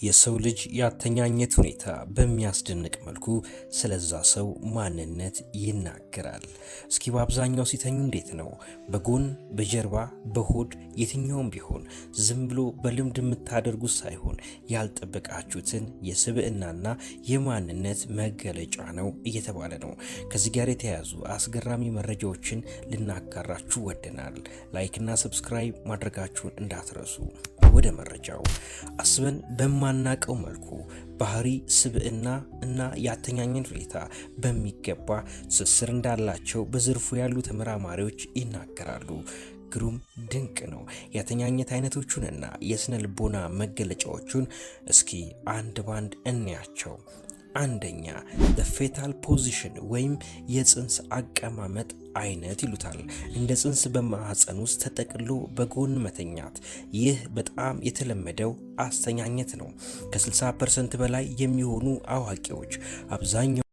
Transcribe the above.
የሰው ልጅ ያተኛኘት ሁኔታ በሚያስደንቅ መልኩ ስለዛ ሰው ማንነት ይናገራል። እስኪ በአብዛኛው ሲተኙ እንዴት ነው? በጎን፣ በጀርባ፣ በሆድ የትኛውም ቢሆን ዝም ብሎ በልምድ የምታደርጉት ሳይሆን ያልጠበቃችሁትን የስብዕናና የማንነት መገለጫ ነው እየተባለ ነው። ከዚህ ጋር የተያያዙ አስገራሚ መረጃዎችን ልናጋራችሁ ወደናል። Like ና subscribe ማድረጋችሁን እንዳትረሱ። ወደ መረጃው አስበን በማናቀው መልኩ ባህሪ፣ ስብዕና እና የአተኛኘት ሁኔታ በሚገባ ትስስር እንዳላቸው በዘርፉ ያሉ ተመራማሪዎች ይናገራሉ። ግሩም ድንቅ ነው። የአተኛኘት አይነቶቹንና የስነ ልቦና መገለጫዎቹን እስኪ አንድ ባንድ እንያቸው። አንደኛ፣ fetal position ወይም የጽንስ አቀማመጥ አይነት ይሉታል። እንደ ጽንስ በማህፀን ውስጥ ተጠቅሎ በጎን መተኛት። ይህ በጣም የተለመደው አስተኛኘት ነው። ከ60% በላይ የሚሆኑ አዋቂዎች አብዛኛው